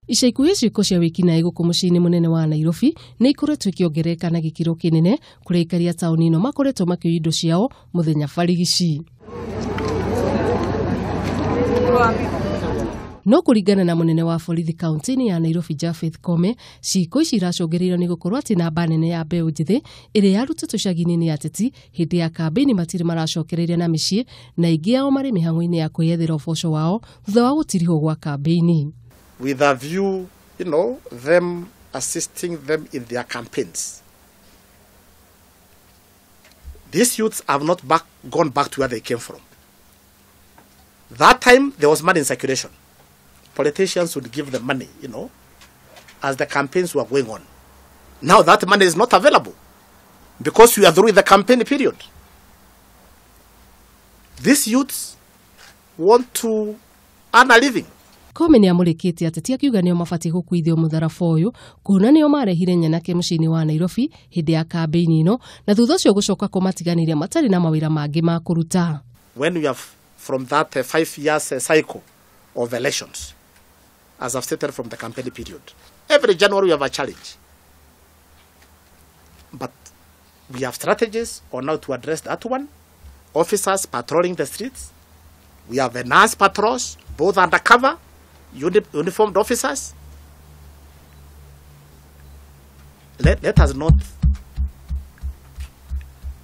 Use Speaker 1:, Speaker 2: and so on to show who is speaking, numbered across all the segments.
Speaker 1: Ica ikuhĩ ciĩko cia wĩkinaĩ gũkũ mũciĩ-inĩ mũnene wa Nairobi nĩ ikoretwo ikĩongerereka na gĩkĩro kĩnene kũrĩa aikari a taũni ĩno makoretwo makĩoya indo ciao mũthenya barigici. No kũringana na mũnene wa borithi kaunti-inĩ ya Nairobi Japheth Koome, ciĩko ici iracũngĩrĩirio nĩ gũkorwo atĩ namba nene ya mbeũ njĩthĩ ĩrĩa yarutĩtwo icagi-inĩ nĩ ateti hĩndĩ ya kambĩini matirĩ maracokereria na mĩciĩ na aingĩ ao marĩ mĩhang'o-inĩ ya kwĩyethera ũboco wao thutha wa gũtirihwo gwa kambĩini.
Speaker 2: With a view, them assisting them in their campaigns. These youths have not gone back to where they came from. That time, there was money in circulation. Politicians would give them money, as the campaigns were going on. Now that money is not available because we are through the campaign period. These youths want to earn a living.
Speaker 1: Koome nĩ amũrĩkĩte ateti akiuga nĩo mabatiĩ gũkuithio mũtharaba ũyũ kuona nĩo marehire nyanake mũciĩ-inĩ wa Nairobi hĩndĩ ya kambĩini ĩno na thutha ũcio gũcoka kũmatiganĩria matarĩ na mawĩra mangĩ ma kũruta.
Speaker 2: When we have from that 5 years cycle of elections, as I've stated from the campaign period, every January we have a challenge. But we have strategies on how to address that one. Officers patrolling the streets. We have enhanced patrols, both undercover, uniformed officers. Let us not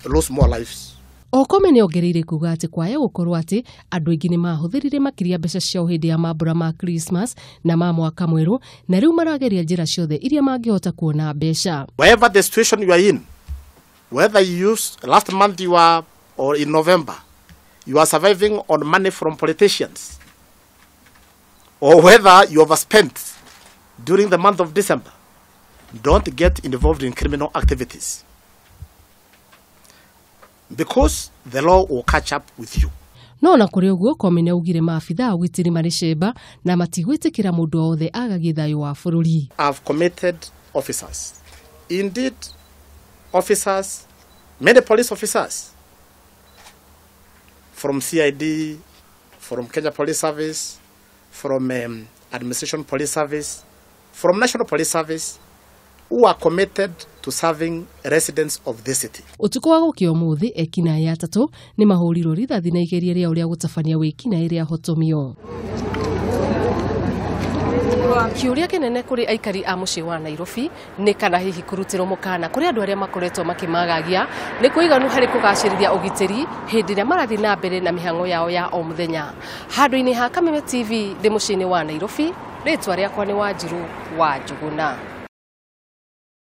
Speaker 2: lose more lives.
Speaker 1: O Koome nĩ ongereire kuga atĩ kwaya gũkorwo atĩ andũ aingĩ nĩ mahũthĩrire makĩria mbeca ciao hĩndĩ ya mambũra ma Christmas na ma mwaka mwerũ na rĩu marageria njĩra ciothe iria mangĩhota kuona mbeca.
Speaker 2: Wherever the situation you are in, whether you use last month you are or in November, you are surviving on money from politicians, or whether you overspent during the month of December, don't get involved in criminal activities, because the law will catch up with you.
Speaker 1: No na kũrĩ ũguo Koome nĩ augire maabithaa a ũgitĩri marĩ cemba na matigwĩtĩkĩra mũndũ o wothe agagie thayũ wa bũrũri.
Speaker 2: I've committed officers. Indeed, officers, many police officers from CID, from Kenya Police Service, from Administration Police Service, from National Police Service, who are committed to serving residents of this city.
Speaker 1: Ũtukũ wa gũkĩa ũmũthĩ ekinaĩ atatũ nĩ mahũrirwo rithathi na igeria rĩao rĩa gũtabania wĩkinaĩ rĩa hotomio. Kĩũria kĩnene kũrĩ aikari a mũciĩ wa Nairobi nĩ kana hihi kũrutĩrwo mũkana kũrĩ andũ arĩa makoretwo makĩmagagia nĩ kũiganu harĩ kũgacĩrithia ũgitĩri hĩndĩ ĩrĩa marathiĩ na mbere na mĩhang'o yao ya o mũthenya. Handũ-inĩ ha Kameme TV ndĩ mũciĩ-inĩ wa Nairobi, rĩtwa rĩakwa nĩ Wanjiru wa Njũgũna.